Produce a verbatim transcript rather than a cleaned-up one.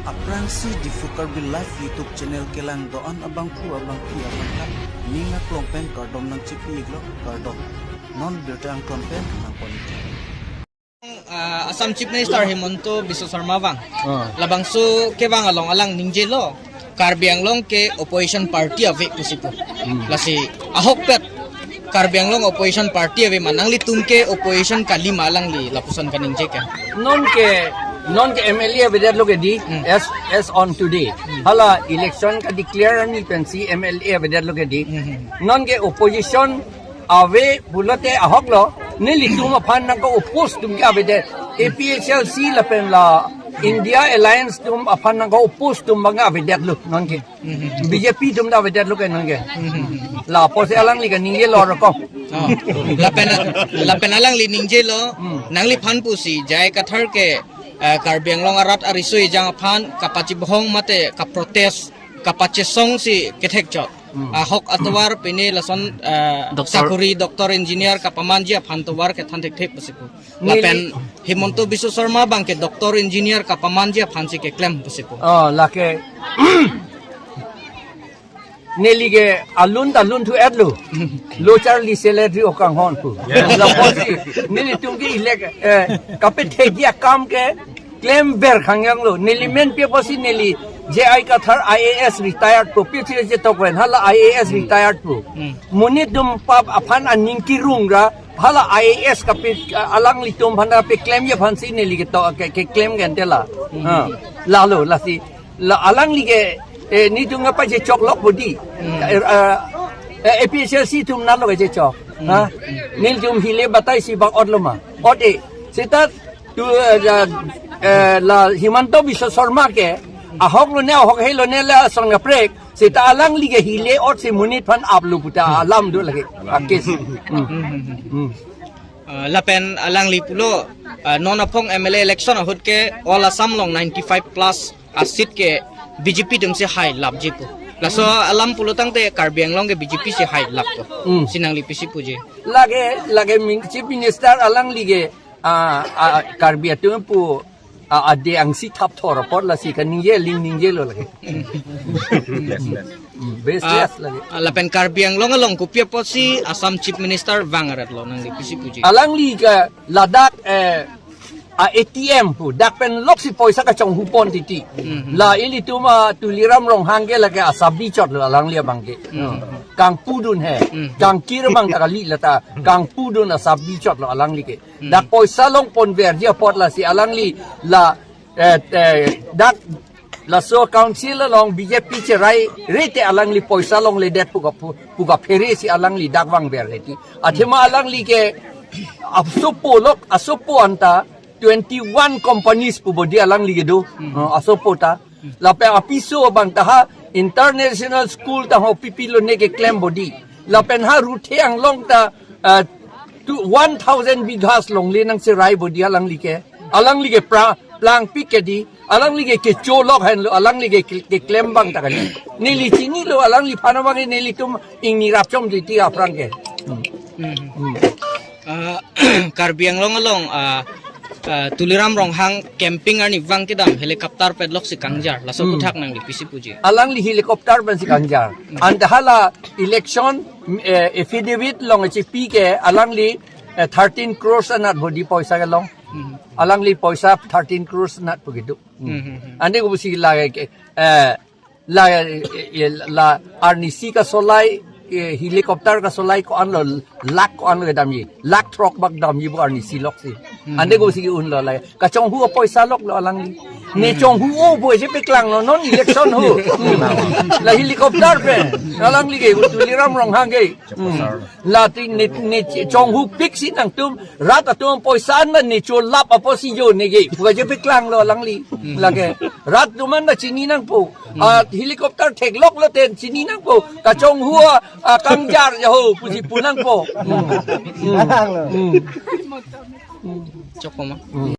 Aphrangsi Diphu Karbi Live YouTube channel kelang do-an abangphu abangpi aphan ta ning aklong pen kardom nangchipi-iklo, kardom. Non birta angton pen nangpon-ik. Ah, Assam Chief Minister Himanta Biswa Sarma vang. Ah. Labangso kevang along alang ningjelo, Karbi Anglong ke opposition party ave pusi pu. Hmm. Lasi ahokpet Karbi Anglong opposition party ave ma, nanglitum ke opposition kali ma alangli lapuson kaningje ke? Non ke, non ke M L A avedetlo ke dei, Hmm. as, as on today. Hmm. Hala election ka-declare arni pensi M L A avedetlo ke dei. Hmm. Non ke opposition ave pulote ahoklo, nelitum aphan nangke-oppose atum ke avedet. A P H L C lapen la India Alliance atum aphan nangke-oppose atum abang avedetlo non ke. Hmm. B J P atum ta avedetlo ke non ke. Hmm. Lapusi alangli kaningjelo rokok. Oh. Lapen, lapen alangli ningjelo, Hmm. nangliphan pusi J I Kathar ke, eh, Karbi Anglong arat ariso ejang aphan kapachibhong mate kaprotest, kapachesongsi kethekchot. Hmm. Ahok atovar pine lason, eh, Doctor sakori, doctor, engineer kapamanji aphan tovar kethan thekthe pusi pu. Neli- Lapen Himanta Biswa Sarma abang ke doctor, engineer kapamanji aphansi keklem pusi pu. Oh, lake. Neli ke alun ta lunthu-etlo. Lo charli salary okanghon pu. Yeah. Lapusi nelitum ke elect, eh, kapethekji akam ke klemver khangjanglo. Neli men pi apotsi neli J I Kathar I A S retired pu, pi thire chetok pen, hala I A S Hmm. retired pu. Hmm. Monit atum pap aphan aning kirung ra, hala I A S kape, alanglitum aphan kapeklemji aphansi neli ketok ke, keklem ke ante la. Hmm. Ha. Lalo, lasi, la alangli ke, eh, nelitum kapachechok lok pu dei. Hmm. Eh, eh, eh, A P H L C atum natlo kachechok. Hmm. Ha? Nelitum hile batai si bang-otlo ma. Ot-e. Seta tu, eh, la, eh, la Himanta Biswa Sarma ke, ahok lone, ahok he lone lason kaprek, seta alangli ke hile-otsi monit aphan aplo puta alam do lake. Akis. Hmm. Hmm. Hmm. Ah, lapen alangli pulo, ah, non aphong M L A election ahut ke All Assam along ninety-five plus a-seat ke B J P atumsi hailapji pu. Laso alam pulo tangte Karbi Anglong ke B J P si hailap pu. Hmm. Si nangli pisi puji? Lake, lake min-, Chief Minister alangli ke, ah, ah, Karbi atum pu, ah, ade angsi thapthor apot lasi kaningje aling ningjelo lake. Hmm, baseless Ah, lake. ah, lapen Karbi Anglong along kopi apotsi Assam Chief Minister vang arat lo, nangli pisi puji? Alangli ke ladak, eh, a-A T M pu, dak pen loksi poisa kachonghu pon titi. Mhm. La ilitum a Tuliram Ronghang ke lake asabi chotlo alangli abang ke. Mhm. Kangpudun he. Mhm. Kangkir abang ta kali lata. Kangpudun asabi chotlo alangli ke. Mhm. Dak poisa longponverji apot lasi alangli la, eh, eh, dak laso council along B J P cheraire te alangli poisa longledet pu ka pu, pu kaphere si alangli dak vangver heti. Athema alangli ke asopo lok, asopo anta twenty-one companies pu bodi alangli kedo. Hmm. Uh, asopo ta. Lapen apiso abang ta ha international school ta ho pipilo ne keklem bodi. Lapen ha Ruthe Anglong ta, uh, tu one thousand bighas longle nangcherai bodi alangli ke. Alangli ke pra, plangpik ke dei. Alangli ke kecho lok henlo, alangli ke, ke, keklem abang ta kali. Neli chinilo, alangliphan abang ke nelitum ingni rapchom titi aphrang ke. Hmm. Hmm. Hmm. Ah, Karbi Anglong along, ah, ah, Tuliram Ronghang camping arni vang kedam helicopter pen loksi kangjar. Laso Hmm. aputhak nangli pisi puji? Alangli helicopter pensi kangjar. Hmm. Anta hala election, eh, affidavit along chepi ke alangli, eh, thirteen crores anat bodi poisa kelong. Hmm. Alangli poisa thirteen crores anat pu kedo. Hmm. Hmm, hmm, hmm. Ante kopusi lake, eh, la, eh, eh, la arnisi kasolai, eh, helicopter kasolai ko-anlo, lakh ko-anlo damji. Lakh throk bak damji pu arnisi loksi. Hmm. Ante kopusi ke-unlo lake. Kachonghu apoisa loklo alangli. Ne Hmm. chonghu-o pu chepeklanglo non election ho. Hmm. La helicopter pen. Alangli ke Tuliram Ronghang ke. Hmm. Lati ne, ne chonghu piksi nangtum, rat atum poisa an ne cholap apotsi jo ne ke. Pu kachepeklanglo alangli. Hmm. Lake. Rat atum an ta chini nangpo. Hmm. Ah, helicopter theklok lote chini nangpo. Kachonghu a, ah, kangjar jo ho pusi pu nangpo. Hmm. Hmm. Hmm. Chokoma. Hmm.